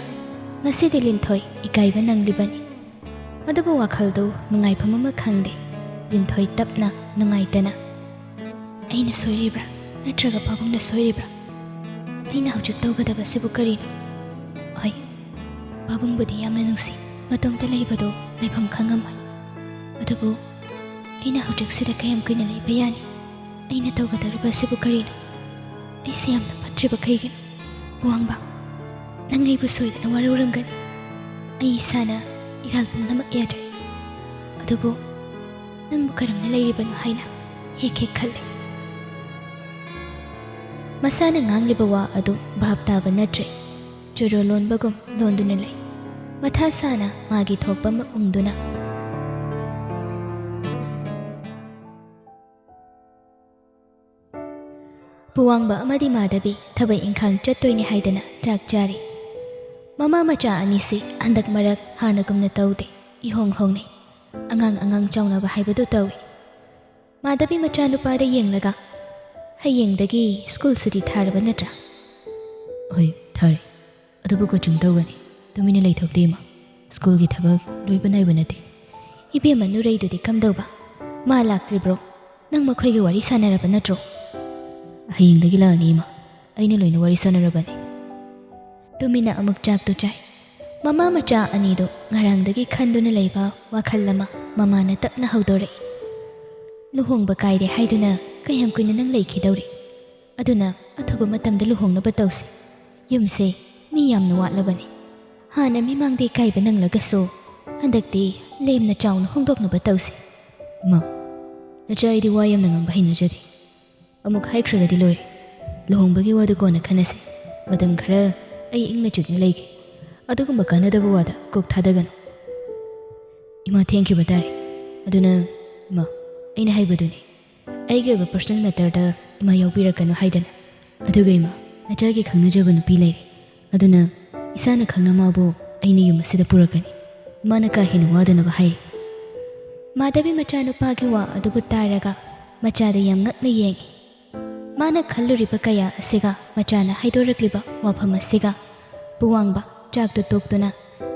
ꯉꯁꯤꯗꯤ ꯂꯤꯟꯊꯣꯏ ꯏꯀꯥꯏꯕ ꯅꯪꯂꯤꯕꯅꯤ꯫ ꯑꯗꯨꯕꯨ ꯋꯥꯈꯜꯗꯨ ꯅꯨꯡꯉꯥꯏꯐꯝ ꯑꯃ ꯈꯪꯗꯦ꯫ ꯂꯤꯟꯊꯣꯏ ꯇꯞꯅ, ꯅꯨꯡꯉꯥꯏꯇꯅ, "ꯑꯩꯅ ꯁꯣꯏꯔꯤꯕ꯭ꯔꯥ, ꯅꯠꯇ꯭ꯔꯒ ꯄꯥꯕꯨꯡꯅ ꯁꯣꯏꯔꯤꯕ꯭ꯔꯥ? ꯑꯩꯅ ꯍꯧꯖꯤꯛ ꯇꯧꯒꯗꯕꯁꯤꯕꯨ ꯀꯔꯤꯅꯣ? ꯍꯣꯏ, ꯄꯥꯕꯨꯡꯕꯨꯗꯤ ꯌꯥꯝꯅ ꯅꯨꯡꯁꯤ, ꯃꯇꯣꯝꯇ ꯂꯩꯕꯗꯣ ꯂꯩꯐꯝ ꯈꯪꯉꯝꯃꯣꯏ꯫ ꯑꯗꯨꯕꯨ ꯑꯩꯅ ꯍꯧꯖꯤꯛꯁꯤꯗ ꯀꯌꯥꯝ ꯀꯨꯏꯅ ꯂꯩꯕ ꯌꯥꯅꯤ? ꯑꯩꯅ ꯇꯧꯒꯗꯧꯔꯤꯕꯁꯤꯕꯨ ꯀꯔꯤꯅꯣ? ꯑꯩꯁꯦ ꯌꯥꯝꯅ ꯐꯠꯇ꯭ꯔꯤꯕ ꯀꯩꯒꯤꯅꯣ? ꯄꯨꯋꯥꯡꯕ, ꯅꯪ ꯑꯩꯕꯨ ꯁꯣꯏꯗꯅ ꯋꯥꯔꯧꯔꯝꯒꯅꯤ꯫ ꯑꯩ ꯏꯁꯥꯅ ꯏꯔꯥꯜ ꯄꯨꯝꯅꯃꯛ ꯌꯥꯖꯩ꯫ ꯑꯗꯨꯕꯨ ꯅꯪꯕꯨ ꯀꯔꯝꯅ ꯂꯩꯔꯤꯕꯅꯣ ꯍꯥꯏꯅ ꯍꯦꯛ ꯍꯦꯛ ꯈꯜꯂꯤ꯫" ꯃꯁꯥꯅ ꯉꯥꯡꯂꯤꯕ ꯋꯥ ꯑꯗꯨ ꯚꯥꯞ ꯇꯥꯕ ꯅꯠꯇ꯭ꯔꯦ꯫ ꯆꯣꯔꯣ ꯂꯣꯟꯕꯒꯨꯝ ꯂꯣꯟꯗꯨꯅ ꯂꯩ꯫ ꯃꯊꯥ ꯁꯥꯅ ꯃꯥꯒꯤ ꯊꯣꯛꯄ ꯑꯃ ꯎꯪꯗꯨꯅ꯫ ꯄꯨꯋꯥꯡꯕ ꯑꯃꯗꯤ ꯃꯥꯙꯕꯤ ꯊꯕꯛ ꯏꯪꯈꯥꯡ ꯆꯠꯇꯣꯏꯅꯤ ꯍꯥꯏꯗꯅ ꯆꯥꯛ ꯆꯥꯔꯤ꯫ ꯃꯃꯥ ꯃꯆꯥ ꯑꯅꯤꯁꯤ ꯍꯟꯗꯛ ꯃꯔꯛ ꯍꯥꯟꯅꯒꯨꯝꯅ ꯇꯧꯗꯦ, ꯏꯍꯣꯡ ꯍꯣꯡꯅꯩ꯫ ꯑꯉꯥꯡ ꯑꯉꯥꯡ ꯆꯥꯎꯅꯕ ꯍꯥꯏꯕꯗꯨ ꯇꯧꯏ꯫ ꯃꯥꯙꯕꯤ ꯃꯆꯥꯅꯨꯄꯥꯗ ꯌꯦꯡꯂꯒ, "ꯍꯌꯦꯡꯗꯒꯤ ꯁ꯭ꯀꯨꯜ ꯁꯨꯇꯤ ꯊꯥꯔꯕ ꯅꯠꯇ꯭ꯔꯥ?" "ꯍꯣꯏ, ꯊꯥꯔꯦ꯫ ꯑꯗꯨꯕꯨ ꯀꯣꯆꯤꯡ ꯇꯧꯒꯅꯤ꯫ ꯇꯨꯃꯤꯟꯅ ꯂꯩꯊꯣꯛꯇꯦ, ꯏꯃꯥ꯫ ꯁ꯭ꯀꯨꯜꯒꯤ ꯊꯕꯛ ꯂꯣꯏꯕ ꯅꯥꯏꯕ ꯅꯠꯇꯦ꯫" "ꯏꯕꯦꯝꯃ ꯅꯨꯔꯩꯗꯨꯗꯤ ꯀꯝꯗꯧꯕ? ꯃꯥ ꯂꯥꯛꯇ꯭ꯔꯤꯕ꯭ꯔꯣ? ꯅꯪ ꯃꯈꯣꯏꯒꯤ ꯋꯥꯔꯤ ꯁꯥꯟꯅꯔꯕ ꯅꯠꯇ꯭ꯔꯣ?" "ꯍꯌꯦꯡꯗꯒꯤ ꯂꯥꯛꯑꯅꯤ, ꯏꯃꯥ꯫ ꯑꯩꯅ ꯂꯣꯏꯅ ꯋꯥꯔꯤ ꯁꯥꯟꯅꯔꯕꯅꯤ꯫" ꯇꯨꯃꯤꯟꯅ ꯑꯃꯨꯛ ꯆꯥꯛꯇꯨ ꯆꯥꯏ꯫ ꯃꯃꯥ ꯃꯆꯥ ꯑꯅꯤꯗꯨ ꯉꯔꯥꯡꯗꯒꯤ ꯈꯟꯗꯨꯅ ꯂꯩꯕ ꯋꯥꯈꯜ ꯑꯃ ꯃꯃꯥꯅ ꯇꯞꯅ ꯍꯧꯗꯣꯔꯛꯏ꯫ "ꯂꯨꯍꯣꯡꯕ ꯀꯥꯏꯔꯦ ꯍꯥꯏꯗꯨꯅ ꯀꯌꯥꯝ ꯀꯨꯏꯅ ꯅꯪ ꯂꯩꯈꯤꯗꯧꯔꯤ? ꯑꯗꯨꯅ ꯑꯊꯨꯕ ꯃꯇꯝꯗ ꯂꯨꯍꯣꯡꯅꯕ ꯇꯧꯁꯤ꯫ ꯌꯨꯝꯁꯦ ꯃꯤ ꯌꯥꯝꯅ ꯋꯥꯠꯂꯕꯅꯤ꯫ ꯍꯥꯟꯅ ꯃꯤꯃꯥꯡꯗ ꯏꯀꯥꯏꯕ ꯅꯪꯂꯒꯁꯨ ꯍꯟꯗꯛꯇꯤ ꯂꯦꯝꯅ ꯆꯥꯎꯅ ꯍꯣꯡꯗꯣꯛꯅꯕ ꯇꯧꯁꯤ꯫" "ꯏꯃꯥ, ꯅꯆꯥ ꯑꯩꯗꯤ ꯋꯥ ꯌꯥꯝꯅ ꯉꯥꯡꯕ ꯍꯩꯅꯖꯗꯦ꯫ ꯑꯃꯨꯛ ꯍꯥꯏꯈ꯭ꯔꯒꯗꯤ ꯂꯣꯏꯔꯦ꯫ ꯂꯨꯍꯣꯡꯕꯒꯤ ꯋꯥꯗꯨ ꯀꯣꯟꯅ ꯈꯟꯅꯁꯤ꯫ ꯃꯇꯝ ꯈꯔ ꯑꯩ ꯏꯪꯅ ꯆꯤꯛꯅ ꯂꯩꯒꯦ꯫ ꯑꯗꯨꯒꯨꯝꯕ ꯀꯥꯟꯅꯗꯕ ꯋꯥꯗ ꯀꯣꯛ ꯊꯥꯗꯒꯅꯨ꯫" "ꯏꯃꯥ ꯊꯦꯡꯈꯤꯕ ꯇꯥꯔꯦ꯫ ꯑꯗꯨꯅ, ꯏꯃꯥ, ꯑꯩꯅ ꯍꯥꯏꯕꯗꯨꯅꯤ꯫ ꯑꯩꯒꯤ ꯑꯣꯏꯕ personal matterꯗ ꯏꯃꯥ ꯌꯥꯎꯕꯤꯔꯛꯀꯅꯨ ꯍꯥꯏꯗꯅ꯫ ꯑꯗꯨꯒ ꯏꯃꯥ, ꯅꯆꯥꯒꯤ ꯈꯪꯅꯖꯕ ꯅꯨꯄꯤ ꯂꯩꯔꯦ꯫ ꯑꯗꯨꯅ ꯏꯁꯥꯅ ꯈꯪꯅ ꯃꯥꯕꯨ ꯑꯩꯅ ꯌꯨꯝ ꯑꯁꯤꯗ ꯄꯨꯔꯛꯀꯅꯤ꯫ ꯃꯥꯅ ꯀꯥ ꯍꯦꯟꯅ ꯋꯥꯗꯅꯕ ꯍꯥꯏꯔꯤ꯫" ꯃꯥꯙꯕꯤ ꯃꯆꯥꯅꯨꯄꯥꯒꯤ ꯋꯥ ꯑꯗꯨꯕꯨ ꯇꯥꯔꯒ ꯃꯆꯥꯗ ꯌꯥꯝ ꯉꯛꯅ ꯌꯦꯡꯏ꯫ ꯃꯥꯅ ꯈꯜꯂꯨꯔꯤꯕ ꯀꯌꯥ ꯑꯁꯤꯒ ꯃꯆꯥꯅ ꯍꯥꯏꯗꯣꯔꯛꯂꯤꯕ ꯋꯥꯐꯝ ꯑꯁꯤꯒ ꯄꯨꯋꯥꯡꯕ ꯆꯥꯛꯇꯨ ꯇꯣꯛꯇꯨꯅ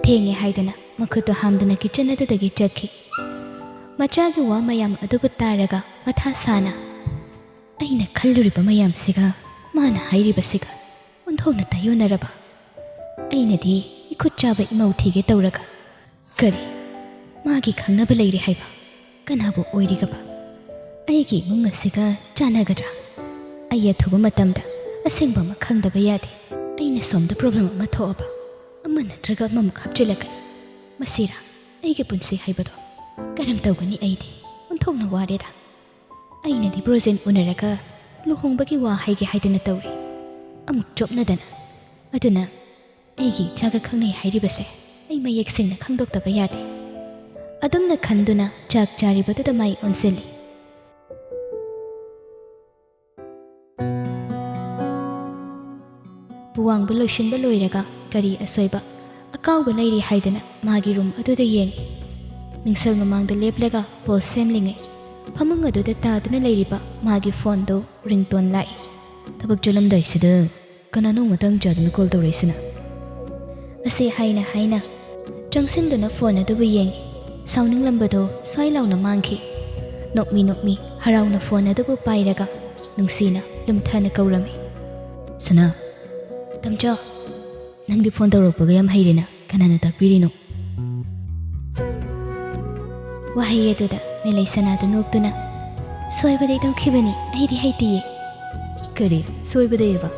ꯊꯦꯡꯉꯦ ꯍꯥꯏꯗꯅ ꯃꯈꯨꯠꯇꯨ ꯍꯥꯝꯗꯅ ꯀꯤꯆꯟ ꯑꯗꯨꯗꯒꯤ ꯆꯠꯈꯤ꯫ ꯃꯆꯥꯒꯤ ꯋꯥ ꯃꯌꯥꯝ ꯑꯗꯨꯕꯨ ꯇꯥꯔꯒ ꯃꯊꯥ ꯁꯥꯅ, "ꯑꯩꯅ ꯈꯜꯂꯨꯔꯤꯕ ꯃꯌꯥꯝꯁꯤꯒ ꯃꯥꯅ ꯍꯥꯏꯔꯤꯕꯁꯤꯒ ꯑꯣꯟꯊꯣꯛꯅ ꯇꯥꯏꯌꯣꯟꯅꯔꯕ꯫ ꯑꯩꯅꯗꯤ ꯏꯈꯨꯠ ꯆꯥꯕ ꯏꯃꯧ ꯊꯤꯒꯦ ꯇꯧꯔꯒ, ꯀꯔꯤ, ꯃꯥꯒꯤ ꯈꯪꯅꯕ ꯂꯩꯔꯦ ꯍꯥꯏꯕ? ꯀꯅꯥꯕꯨ ꯑꯣꯏꯔꯤꯒꯕ? ꯑꯩꯒꯤ ꯏꯃꯨꯡ ꯑꯁꯤꯒ ꯆꯥꯟꯅꯒꯗ꯭ꯔꯥ? ꯑꯩ ꯑꯊꯨꯕ ꯃꯇꯝꯗ ꯑꯁꯦꯡꯕ ꯑꯃ ꯈꯪꯗꯕ ꯌꯥꯗꯦ꯫ ꯑꯩꯅ ꯁꯣꯝꯗ ꯄ꯭ꯔꯣꯕ꯭ꯂꯦꯝ ꯑꯃ ꯊꯣꯛꯑꯕ, ꯑꯃ ꯅꯠꯇ꯭ꯔꯒ ꯑꯃꯃꯨꯛ ꯍꯥꯞꯆꯤꯜꯂꯛꯀꯅꯤ꯫ ꯃꯁꯤꯔꯥ ꯑꯩꯒꯤ ꯄꯨꯟꯁꯤ ꯍꯥꯏꯕꯗꯣ? ꯀꯔꯝ ꯇꯧꯒꯅꯤ? ꯑꯩꯗꯤ ꯑꯣꯟꯊꯣꯛꯅ ꯋꯥꯔꯦꯗ꯫ ꯑꯩꯅꯗꯤ ꯕ꯭ꯔꯣꯖꯦꯟ ꯎꯅꯔꯒ ꯂꯨꯍꯣꯡꯕꯒꯤ ꯋꯥ ꯍꯥꯏꯒꯦ ꯍꯥꯏꯗꯅ ꯇꯧꯔꯤ꯫ ꯑꯃꯨꯛ ꯆꯣꯞꯅꯗꯅ꯫ ꯑꯗꯨꯅ ꯑꯩꯒꯤ ꯏꯆꯥꯒ ꯈꯪꯅꯩ ꯍꯥꯏꯔꯤꯕꯁꯦ ꯑꯩ ꯃꯌꯦꯛ ꯁꯦꯡꯅ ꯈꯪꯗꯣꯛꯇꯕ ꯌꯥꯗꯦ"꯫ ꯑꯗꯨꯝꯅ ꯈꯟꯗꯨꯅ ꯆꯥꯛ ꯆꯥꯔꯤꯕꯗꯨꯗ ꯃꯥꯏ ꯑꯣꯟꯁꯤꯜꯂꯤ꯫ ꯄꯨꯋꯥꯡꯕ ꯂꯣꯏꯁꯤꯟꯕ ꯂꯣꯏꯔꯒ ꯀꯔꯤ ꯑꯁꯣꯏꯕ, ꯑꯀꯥꯎꯕ ꯂꯩꯔꯤ ꯍꯥꯏꯗꯅ ꯃꯥꯒꯤ ꯔꯨꯝ ꯑꯗꯨꯗ ꯌꯦꯡꯉꯤ꯫ ꯃꯤꯡꯁꯦꯜ ꯃꯃꯥꯡꯗ ꯂꯦꯞꯂꯒ ꯄꯣꯁ ꯁꯦꯝꯂꯤꯉꯩ ꯐꯃꯨꯡ ꯑꯗꯨꯗ ꯇꯥꯗꯨꯅ ꯂꯩꯔꯤꯕ ꯃꯥꯒꯤ ꯐꯣꯟꯗꯨ ꯔꯤꯡꯇꯣꯟ ꯂꯥꯛꯏ꯫ "ꯊꯕꯛ ꯆꯠꯂꯝꯗꯥꯏꯁꯤꯗ ꯀꯅꯥꯅꯣ ꯃꯇꯥꯡ ꯆꯥꯗꯅ ꯀꯣꯜ ꯇꯧꯔꯛꯏꯁꯤꯅ?" ꯑꯁꯤ ꯍꯥꯏꯅ ꯍꯥꯏꯅ ꯆꯪꯁꯤꯟꯗꯨꯅ ꯐꯣꯟ ꯑꯗꯨꯕꯨ ꯌꯦꯡꯉꯤ꯫ ꯁꯥꯎꯅꯤꯡꯂꯝꯕꯗꯣ ꯁ꯭ꯋꯥꯏ ꯂꯥꯎꯅ ꯃꯥꯡꯈꯤ꯫ ꯅꯣꯛꯃꯤ ꯅꯣꯛꯃꯤ ꯍꯔꯥꯎꯅ ꯐꯣꯟ ꯑꯗꯨꯕꯨ ꯄꯥꯏꯔꯒ ꯅꯨꯡꯁꯤꯅ ꯂꯨꯝꯊꯅ ꯀꯧꯔꯝꯃꯤ꯫ "ꯁꯅꯥ"꯫ "ꯇꯥꯃꯣꯆꯧ"꯫ "ꯅꯪꯗꯤ ꯐꯣꯟ ꯇꯧꯔꯛꯄꯒ ꯌꯥꯝ ꯍꯩꯔꯦꯅ, ꯀꯅꯥꯅ ꯇꯥꯛꯄꯤꯔꯤꯅꯣ?" ꯋꯥꯍꯩ ꯑꯗꯨꯗ ꯃꯦꯂꯩ ꯁꯅꯥꯗꯨ ꯅꯣꯛꯇꯨꯅ, "ꯁꯣꯏꯕꯗꯩ ꯇꯧꯈꯤꯕꯅꯤ, ꯑꯩꯗꯤ ꯍꯩꯇꯤꯌꯦ"꯫ "ꯀꯔꯤ ꯁꯣꯏꯕꯗꯩꯕ?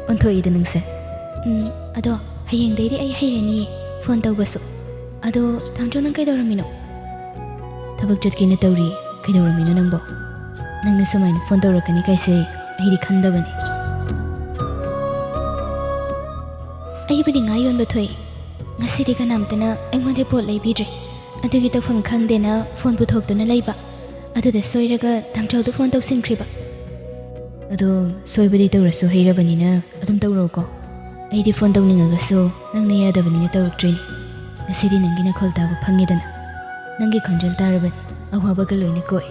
ꯑꯣꯟꯊꯣꯛꯏꯗ ꯅꯪꯁꯦ"꯫ "ꯎꯝ, ꯑꯗꯣ ꯍꯌꯦꯡꯗꯩꯗꯤ ꯑꯩ ꯍꯩꯔꯅꯤꯌꯦ ꯐꯣꯟ ꯇꯧꯕꯁꯨ꯫ ꯑꯗꯣ ꯇꯥꯃꯣꯆꯧ, ꯅꯪ ꯀꯩꯗꯧꯔꯝꯃꯤꯅꯣ?" "ꯊꯕꯛ ꯆꯠꯀꯦꯅ ꯇꯧꯔꯤ꯫ ꯀꯩꯗꯧꯔꯝꯃꯤꯅꯣ ꯅꯪꯕꯣ? ꯅꯪꯅ ꯁꯨꯃꯥꯏꯅ ꯐꯣꯟ ꯇꯧꯔꯛꯀꯅꯤ ꯀꯥꯏꯁꯦ ꯑꯩꯗꯤ ꯈꯟꯗꯕꯅꯤ"꯫ "ꯑꯩꯕꯨꯗꯤ ꯉꯥ ꯌꯣꯟꯕ ꯊꯣꯛꯏ꯫ ꯉꯁꯤꯗꯤ ꯀꯅꯥꯝꯇꯅ ꯑꯩꯉꯣꯟꯗ ꯄꯣꯠ ꯂꯩꯕꯤꯗ꯭ꯔꯦ꯫ ꯑꯗꯨꯒꯤ ꯇꯧꯐꯝ ꯈꯪꯗꯦꯅ ꯐꯣꯟ ꯄꯨꯊꯣꯛꯇꯨꯅ ꯂꯩꯕ꯫ ꯑꯗꯨꯗ ꯁꯣꯏꯔꯒ ꯇꯥꯃꯣꯆꯧꯗ ꯐꯣꯟ ꯇꯧꯁꯤꯟꯈ꯭ꯔꯤꯕ"꯫ "ꯑꯗꯣ ꯁꯣꯏꯕꯗꯤ ꯇꯧꯔꯁꯨ ꯍꯩꯔꯕꯅꯤꯅ ꯑꯗꯨꯝ ꯇꯧꯔꯛꯎꯀꯣ꯫ ꯑꯩꯗꯤ ꯐꯣꯟ ꯇꯧꯅꯤꯡꯉꯒꯁꯨ ꯅꯪꯅ ꯌꯥꯗꯕꯅꯤꯅ ꯇꯧꯔꯛꯇ꯭ꯔꯤꯅꯤ꯫ ꯉꯁꯤꯗꯤ ꯅꯪꯒꯤ ꯅꯈꯣꯜ ꯇꯥꯕ ꯐꯪꯉꯦꯗꯅ꯫ ꯅꯪꯒꯤ ꯈꯣꯟꯖꯦꯜ ꯇꯥꯔꯕꯅꯤ ꯑꯋꯥꯕꯒ ꯂꯣꯏꯅ ꯀꯣꯛꯑꯦ"꯫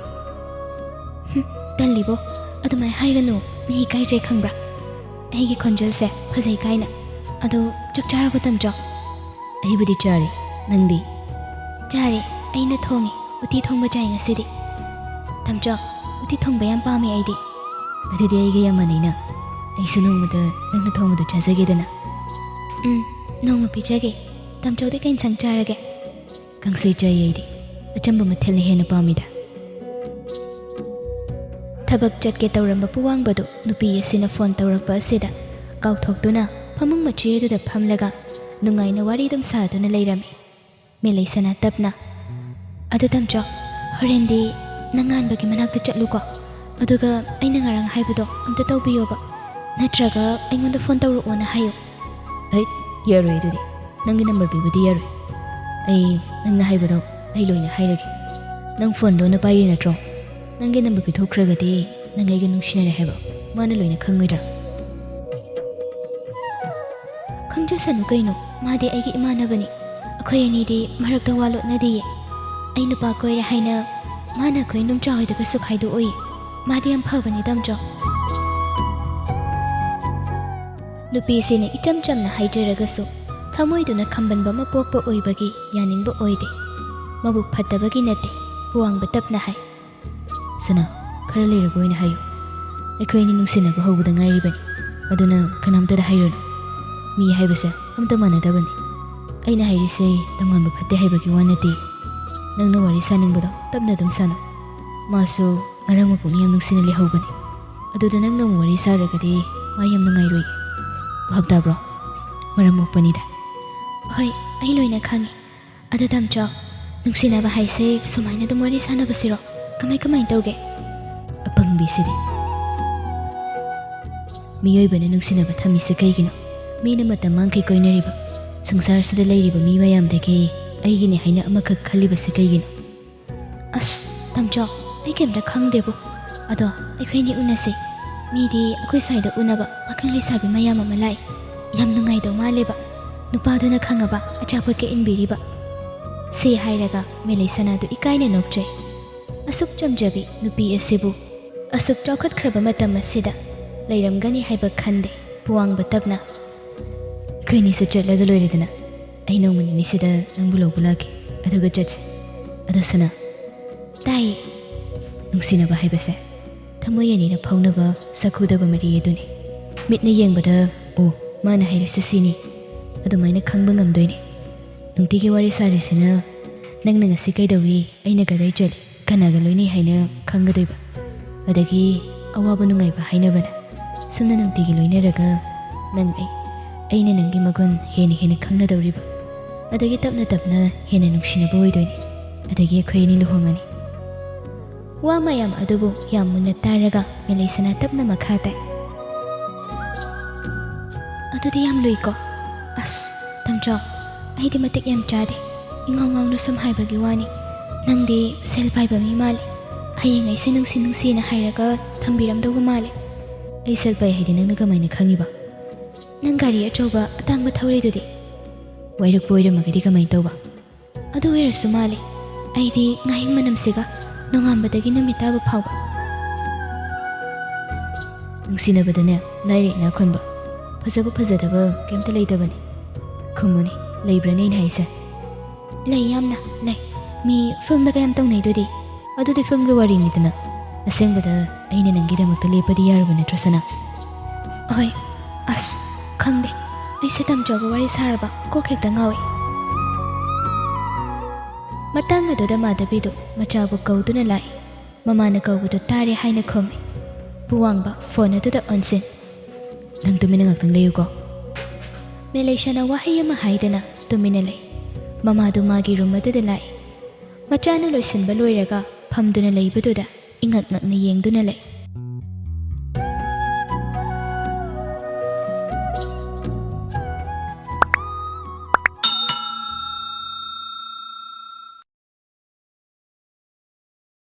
"ꯍꯨꯝ, ꯇꯜꯂꯤꯕꯣ, ꯑꯗꯨꯃꯥꯏ ꯍꯥꯏꯒꯅꯨ, ꯃꯤ ꯏꯀꯥꯏꯖꯩ ꯈꯪꯕ꯭ꯔꯥ? ꯑꯩꯒꯤ ꯈꯣꯟꯖꯦꯜꯁꯦ ꯐꯖꯩ ꯀꯥꯏꯅ꯫ ꯑꯗꯣ ꯆꯥꯛ ꯆꯥꯔꯕꯣ ꯇꯥꯃꯣꯆꯧ?" ꯑꯩꯕꯨꯗꯤ ꯆꯥꯔꯦ, ꯅꯪꯗꯤ? ꯆꯥꯔꯦ, ꯑꯩꯅ ꯊꯣꯡꯉꯦ꯫ ꯎꯇꯤ ꯊꯣꯡꯕ ꯆꯥꯏ ꯉꯁꯤꯗꯤ꯫ ꯇꯥꯃꯣꯆꯧ, ꯎꯇꯤ ꯊꯣꯡꯕ ꯌꯥꯝ ꯄꯥꯝꯃꯦ ꯑꯩꯗꯤ꯫ ꯑꯗꯨꯗꯤ ꯑꯩꯒ ꯌꯥꯝ ꯃꯥꯟꯅꯩꯅ꯫ ꯑꯩꯁꯨ ꯅꯣꯡꯃꯗ ꯅꯪꯅ ꯊꯣꯡꯕꯗꯣ ꯆꯥꯖꯒꯦꯗꯅ꯫ ꯎꯝ, ꯅꯣꯡꯃ ꯄꯤꯖꯒꯦ꯫ ꯇꯥꯃꯣꯆꯧꯗꯤ ꯀꯩ ꯏꯟꯁꯥꯡ ꯆꯥꯔꯒꯦ? ꯀꯥꯡꯁꯣꯏ ꯆꯥꯏ ꯑꯩꯗꯤ꯫ ꯑꯆꯝꯕ ꯃꯊꯦꯜꯅ ꯍꯦꯟꯅ ꯄꯥꯝꯃꯤꯗ꯫ ꯊꯕꯛ ꯆꯠꯀꯦ ꯇꯧꯔꯝꯕ ꯄꯨꯋꯥꯡꯕꯗꯨ ꯅꯨꯄꯤ ꯑꯁꯤꯅ ꯐꯣꯟ ꯇꯧꯔꯛꯄ ꯑꯁꯤꯗ ꯀꯥꯎꯊꯣꯛꯇꯨꯅ ꯐꯃꯨꯡ ꯃꯆꯦ ꯑꯗꯨꯗ ꯐꯝꯂꯒ ꯅꯨꯡꯉꯥꯏꯅ ꯋꯥꯔꯤ ꯑꯗꯨꯝ ꯁꯥꯗꯨꯅ ꯂꯩꯔꯝꯃꯤ꯫ ꯃꯦꯂꯩꯁꯅꯥ ꯇꯞꯅ, "ꯑꯗꯨ ꯇꯥꯃꯣꯆꯧ, ꯍꯣꯔꯦꯟꯗꯤ ꯅꯪ ꯉꯥꯟꯕꯒꯤ ꯃꯅꯥꯛꯇ ꯆꯠꯂꯨꯀꯣ꯫ ꯑꯗꯨꯒ ꯑꯩꯅ ꯉꯔꯥꯡ ꯍꯥꯏꯕꯗꯣ ꯑꯝꯇ ꯇꯧꯕꯤꯌꯣꯕ꯫ ꯅꯠꯇ꯭ꯔꯒ ꯑꯩꯉꯣꯟꯗ ꯐꯣꯟ ꯇꯧꯔꯛꯑꯣꯅ ꯍꯥꯏꯌꯨ꯫" "ꯍꯩꯠ, ꯌꯥꯔꯣꯏ ꯑꯗꯨꯗꯤ꯫ ꯅꯪꯒꯤ ꯅꯝꯕꯔ ꯄꯤꯕꯗꯤ ꯌꯥꯔꯣꯏ꯫ ꯑꯩ ꯅꯪꯅ ꯍꯥꯏꯕꯗꯣ ꯑꯩ ꯂꯣꯏꯅ ꯍꯥꯏꯔꯒꯦ꯫ ꯅꯪ ꯐꯣꯟꯗꯣ ꯅꯄꯥꯏꯔꯤ ꯅꯠꯇ꯭ꯔꯣ? ꯅꯪꯒꯤ ꯅꯝꯕꯔ ꯄꯤꯊꯣꯛꯈ꯭ꯔꯒꯗꯤ ꯅꯪ ꯑꯩꯒ ꯅꯨꯡꯁꯤꯅꯔꯦ ꯍꯥꯏꯕ ꯃꯥꯅ ꯂꯣꯏꯅ ꯈꯪꯉꯣꯏꯗ꯭ꯔꯥ?" "ꯈꯪꯖꯁꯅꯨ ꯀꯩꯅꯣ, ꯃꯥꯗꯤ ꯑꯩꯒꯤ ꯏꯃꯥꯟꯅꯕꯅꯤ꯫ ꯑꯩꯈꯣꯏ ꯑꯅꯤꯗꯤ ꯃꯔꯛꯇ ꯋꯥ ꯂꯣꯠꯅꯗꯤꯌꯦ꯫ ꯑꯩ ꯅꯨꯄꯥ ꯀꯣꯏꯔꯦ ꯍꯥꯏꯅ ꯃꯥꯅ ꯑꯩꯈꯣꯏ ꯏꯗꯣꯝꯆꯥ ꯍꯣꯏꯗꯒꯁꯨ ꯈꯥꯏꯗꯣꯛꯑꯣꯏ꯫ ꯃꯥꯗꯤ ꯌꯥꯝ ꯐꯕꯅꯤ ꯇꯥꯃꯣꯆꯧ꯫" ꯅꯨꯄꯤꯁꯤꯅ ꯏꯆꯝ ꯆꯝꯅ ꯍꯥꯏꯖꯔꯒꯁꯨ ꯊꯃꯣꯏꯗꯨꯅ ꯈꯝꯕꯟꯕ ꯑꯃ ꯄꯣꯛꯄ ꯑꯣꯏꯕꯒꯤ ꯌꯥꯅꯤꯡꯕ ꯑꯣꯏꯗꯦ꯫ ꯃꯕꯨꯛ ꯐꯠꯇꯕꯒꯤ ꯅꯠꯇꯦ, ꯄꯨꯋꯥꯡꯕ ꯇꯞꯅ ꯍꯥꯏ꯫ "ꯁꯅꯥ, ꯈꯔ ꯂꯩꯔꯒ ꯑꯣꯏꯅ ꯍꯥꯏꯌꯨ꯫ ꯑꯩꯈꯣꯏ ꯑꯅꯤ ꯅꯨꯡꯁꯤꯅꯕ ꯍꯧꯕꯗ ꯉꯥꯏꯔꯤꯕꯅꯤ, ꯑꯗꯨꯅ ꯀꯅꯥꯝꯇꯗ ꯍꯥꯏꯔꯨꯅꯨ꯫ ꯃꯤ ꯍꯥꯏꯕꯁꯦ ꯑꯝꯇ ꯃꯥꯟꯅꯗꯕꯅꯤ꯫ ꯑꯩꯅ ꯍꯥꯏꯔꯤꯁꯦ ꯇꯝꯉꯝꯕ ꯐꯠꯇꯦ ꯍꯥꯏꯕꯒꯤ ꯋꯥ ꯅꯠꯇꯦ꯫ ꯅꯪꯅ ꯋꯥꯔꯤ ꯁꯥꯅꯤꯡꯕꯗꯣ ꯇꯞꯅ ꯑꯗꯨꯝ ꯁꯥꯅꯧ꯫ ꯃꯥꯁꯨ ꯉꯔꯥꯡ ꯃꯄꯨꯛꯅꯤꯡ ꯌꯥꯝ ꯅꯨꯡꯁꯤꯅ ꯂꯩꯍꯧꯕꯅꯤ꯫ ꯑꯗꯨꯗ ꯅꯪꯅ ꯑꯃꯨꯛ ꯋꯥꯔꯤ ꯁꯥꯔꯒꯗꯤ ꯃꯥ ꯌꯥꯝ ꯅꯨꯡꯉꯥꯏꯔꯣꯏ꯫ ꯚꯥꯞ ꯇꯥꯕ꯭ꯔꯣ? ꯃꯔꯝ ꯃꯣꯛꯄꯅꯤꯗ꯫" "ꯍꯣꯏ, ꯑꯩ ꯂꯣꯏꯅ ꯈꯪꯉꯤ꯫ ꯑꯗꯨ ꯇꯥꯃꯣꯆꯧ, ꯅꯨꯡꯁꯤꯅꯕ ꯍꯥꯏꯁꯦ ꯁꯨꯃꯥꯏꯅ ꯑꯗꯨꯝ ꯋꯥꯔꯤ ꯁꯥꯟꯅꯕꯁꯤꯔꯣ? ꯀꯃꯥꯏ ꯀꯃꯥꯏ ꯇꯧꯒꯦ?" "ꯑꯄꯪꯕꯤꯁꯤꯗꯤ꯫ ꯃꯤꯑꯣꯏꯕꯅ ꯅꯨꯡꯁꯤꯅꯕ ꯊꯝꯃꯤꯁꯦ ꯀꯩꯒꯤꯅꯣ? ꯃꯤꯅ ꯃꯇꯝ ꯃꯥꯡꯈꯩ ꯀꯣꯏꯅꯔꯤꯕ, ꯁꯪꯁꯥꯔꯁꯤꯗ ꯂꯩꯔꯤꯕ ꯃꯤ ꯃꯌꯥꯝꯗꯒꯤ ꯑꯩꯒꯤꯅꯦ ꯍꯥꯏꯅ ꯑꯃꯈꯛ ꯈꯜꯂꯤꯕꯁꯦ ꯀꯩꯒꯤꯅꯣ?" "ꯑꯁ, ꯇꯥꯃꯣꯆꯧ, ꯑꯩ ꯀꯩꯝꯇ ꯈꯪꯗꯦꯕꯣ꯫ ꯑꯗꯣ ꯑꯩꯈꯣꯏ ꯑꯅꯤ ꯎꯅꯁꯦ꯫ ꯃꯤꯗꯤ ꯑꯩꯈꯣꯏ ꯁ꯭ꯋꯥꯏꯗ ꯎꯅꯕ ꯄꯥꯈꯪ ꯂꯩꯁꯥꯕꯤ ꯃꯌꯥꯝ ꯑꯃ ꯂꯥꯛꯏ꯫ ꯌꯥꯝ ꯅꯨꯡꯉꯥꯏꯗꯧ ꯃꯥꯜꯂꯦꯕ꯫ ꯅꯨꯄꯥꯗꯨꯅ ꯈꯪꯉꯕ ꯑꯆꯥꯄꯣꯠꯀ ꯏꯟꯕꯤꯔꯤꯕ꯫" ꯁꯤ ꯍꯥꯏꯔꯒ ꯃꯦꯂꯩꯁꯅꯥꯗꯨ ꯏꯀꯥꯏꯅ ꯅꯣꯛꯆꯩ꯫ ꯑꯁꯨꯛ ꯆꯝꯖꯕꯤ ꯅꯨꯄꯤ ꯑꯁꯤꯕꯨ ꯑꯁꯨꯛ ꯆꯥꯎꯈꯠꯈ꯭ꯔꯕ ꯃꯇꯝ ꯑꯁꯤꯗ ꯂꯩꯔꯝꯒꯅꯤ ꯍꯥꯏꯕ ꯈꯟꯗꯦ꯫ ꯄꯨꯋꯥꯡꯕ ꯇꯞꯅ, "ꯑꯩꯈꯣꯏ ꯑꯅꯤꯁꯨ ꯆꯠꯂꯒ ꯂꯣꯏꯔꯦꯗꯅ꯫ ꯑꯩ ꯅꯣꯡꯃ ꯅꯤꯅꯤꯁꯤꯗ ꯅꯪꯕꯨ ꯂꯧꯕ ꯂꯥꯛꯀꯦ, ꯑꯗꯨꯒ ꯆꯠꯁꯦ꯫ ꯑꯗꯣ ꯁꯅꯥ꯫ ꯇꯥꯏꯌꯦ꯫ ꯅꯨꯡꯁꯤꯅꯕ ꯍꯥꯏꯕꯁꯦ ꯊꯃꯣꯏ ꯑꯅꯤꯅ ꯐꯥꯎꯅꯕ ꯁꯛꯈꯨꯗꯕ ꯃꯔꯤ ꯑꯗꯨꯅꯤ꯫ ꯃꯤꯠꯅ ꯌꯦꯡꯕꯗ "ꯑꯣ, ꯃꯥꯅ ꯍꯥꯏꯔꯤꯁꯤ ꯁꯤꯅꯤ" ꯑꯗꯨꯃꯥꯏꯅ ꯈꯪꯕ ꯉꯝꯗꯣꯏꯅꯤ꯫ ꯅꯨꯡꯇꯤꯒꯤ ꯋꯥꯔꯤ ꯁꯥꯔꯤꯁꯤꯅ ꯅꯪꯅ ꯉꯁꯤ ꯀꯩꯗꯧꯏ, ꯑꯩꯅ ꯀꯗꯥꯏ ꯆꯠꯂꯤ, ꯀꯅꯥꯒ ꯂꯣꯏꯅꯩ ꯍꯥꯏꯅ ꯈꯪꯒꯗꯣꯏꯕ꯫ ꯑꯗꯒꯤ ꯑꯋꯥꯕ ꯅꯨꯡꯉꯥꯏꯕ ꯍꯥꯏꯅꯕꯅ ꯁꯨꯝꯅ ꯅꯨꯡꯇꯤꯒꯤ ꯂꯣꯏꯅꯔꯒ ꯅꯪ ꯑꯩ, ꯑꯩꯅ ꯅꯪꯒꯤ ꯃꯒꯨꯟ ꯍꯦꯟꯅ ꯍꯦꯟꯅ ꯈꯪꯅꯗꯧꯔꯤꯕ꯫ ꯑꯗꯒꯤ ꯇꯞꯅ ꯇꯞꯅ ꯍꯦꯟꯅ ꯅꯨꯡꯁꯤꯅꯕ ꯑꯣꯏꯗꯣꯏꯅꯤ꯫ ꯑꯗꯒꯤ ꯑꯩꯈꯣꯏ ꯑꯅꯤ ꯂꯨꯍꯣꯡꯉꯅꯤ꯫ ꯋꯥ ꯃꯌꯥꯝ ꯑꯗꯨꯕꯨ ꯌꯥꯝ ꯃꯨꯟꯅ ꯇꯥꯔꯒ ꯃꯦꯂꯩꯁꯅꯥ ꯇꯞꯅ ꯃꯈꯥ ꯇꯥꯏ꯫ ꯑꯗꯨꯗꯤ ꯌꯥꯝ ꯂꯨꯏꯀꯣ꯫ ꯑꯁ, ꯇꯝꯆꯧ, ꯑꯩꯗꯤ ꯃꯇꯤꯛ ꯌꯥꯝ ꯆꯥꯗꯦ꯫ ꯏꯉꯥꯎ ꯉꯥꯎꯅ ꯁꯨꯝ ꯍꯥꯏꯕꯒꯤ ꯋꯥꯅꯤ꯫ ꯅꯪꯗꯤ ꯁꯦꯜ ꯄꯥꯏꯕ ꯃꯤ ꯃꯥꯜꯂꯤ꯫ ꯍꯌꯦꯡ ꯑꯩꯁꯦ ꯅꯨꯡꯁꯤ ꯅꯨꯡꯁꯤꯅ ꯍꯥꯏꯔꯒ ꯊꯝꯕꯤꯔꯝꯗꯧꯕ ꯃꯥꯜꯂꯤ꯫ ꯑꯩ ꯁꯦꯜ ꯄꯥꯏ ꯍꯥꯏꯗꯤ ꯅꯪꯅ ꯀꯃꯥꯏꯅ ꯈꯪꯉꯤꯕ? ꯅꯪ ꯒꯥꯔꯤ ꯑꯆꯧꯕ ꯑꯇꯥꯡꯕ ꯊꯧꯔꯤꯗꯨꯗꯤ꯫ ꯋꯥꯏꯔꯨꯛꯄ ꯑꯣꯏꯔꯝꯃꯒꯗꯤ ꯀꯃꯥꯏꯅ ꯇꯧꯕ? ꯑꯗꯨ ꯑꯣꯏꯔꯁꯨ ꯃꯥꯜꯂꯤ꯫ ꯑꯩꯗꯤ ꯉꯥꯍꯤꯡ ꯃꯅꯝꯁꯤꯒ ꯅꯣꯡꯉꯥꯟꯕꯗꯒꯤ ꯅꯨꯃꯤꯠ ꯇꯥꯕ ꯐꯥꯎꯕ꯫ ꯅꯨꯡꯁꯤꯅꯕꯗꯅꯦ ꯂꯥꯏꯔ ꯏꯅꯥꯛ ꯈꯨꯟꯕ, ꯐꯖꯕ ꯐꯖꯗꯕ ꯀꯩꯝꯇ ꯂꯩꯇꯕꯅꯤ꯫ ꯈꯨꯝꯃꯨꯅꯦ, ꯂꯩꯕ꯭ꯔꯅꯦ ꯑꯩꯅ ꯍꯥꯏꯁꯦ? ꯂꯩ, ꯌꯥꯝꯅ ꯂꯩ꯫ ꯃꯤ ꯐꯤꯂꯝꯗꯒ ꯌꯥꯝ ꯇꯧꯅꯩꯗꯨꯗꯤ꯫ ꯑꯗꯨꯗꯤ ꯐꯤꯂꯝꯒꯤ ꯋꯥꯔꯤꯅꯤꯗꯅ꯫ ꯑꯁꯦꯡꯕꯗ ꯑꯩꯅ ꯅꯪꯒꯤꯗꯃꯛꯇ ꯂꯦꯞꯄꯗꯤ ꯌꯥꯔꯕ ꯅꯠꯇ꯭ꯔꯣ, ꯁꯅꯥ? ꯑꯍꯣꯏ꯫ ꯑꯁ, ꯈꯪꯗꯦ꯫ ꯑꯩꯁꯦ ꯇꯝꯆꯧꯒ ꯋꯥꯔꯤ ꯁꯥꯔꯕ ꯀꯣꯛ ꯍꯦꯛꯇ ꯉꯥꯎꯏ꯫ ꯃꯇꯥꯡ ꯑꯗꯨꯗ ꯃꯥꯙꯕꯤꯗꯨ ꯃꯆꯥꯕꯨ ꯀꯧꯗꯨꯅ ꯂꯥꯛꯏ꯫ ꯃꯃꯥꯅ ꯀꯧꯕꯗꯨ ꯇꯥꯔꯦ ꯍꯥꯏꯅ ꯈꯨꯝꯃꯤ꯫ ꯄꯨꯋꯥꯡꯕ ꯐꯣꯟ ꯑꯗꯨꯗ ꯑꯣꯟꯁꯤꯟ꯫ "ꯅꯪ ꯇꯨꯃꯤꯟꯅ ꯉꯥꯛꯇꯪ ꯂꯩꯌꯨꯀꯣ꯫" ꯃꯦꯂꯩꯁꯅꯥ ꯋꯥꯍꯩ ꯑꯃ ꯍꯥꯏꯗꯅ ꯇꯨꯃꯤꯟꯅ ꯂꯩ꯫ ꯃꯃꯥꯗꯨ ꯃꯥꯒꯤ ꯔꯨꯝ ꯑꯗꯨꯗ ꯂꯥꯛꯏ꯫ ꯃꯆꯥꯅ ꯂꯣꯏꯁꯤꯟꯕ ꯂꯣꯏꯔꯒ ꯐꯝꯗꯨꯅ ꯂꯩꯕꯗꯨꯗ ꯏꯉꯛ ꯉꯛꯅ ꯌꯦꯡꯗꯨꯅ ꯂꯩ꯫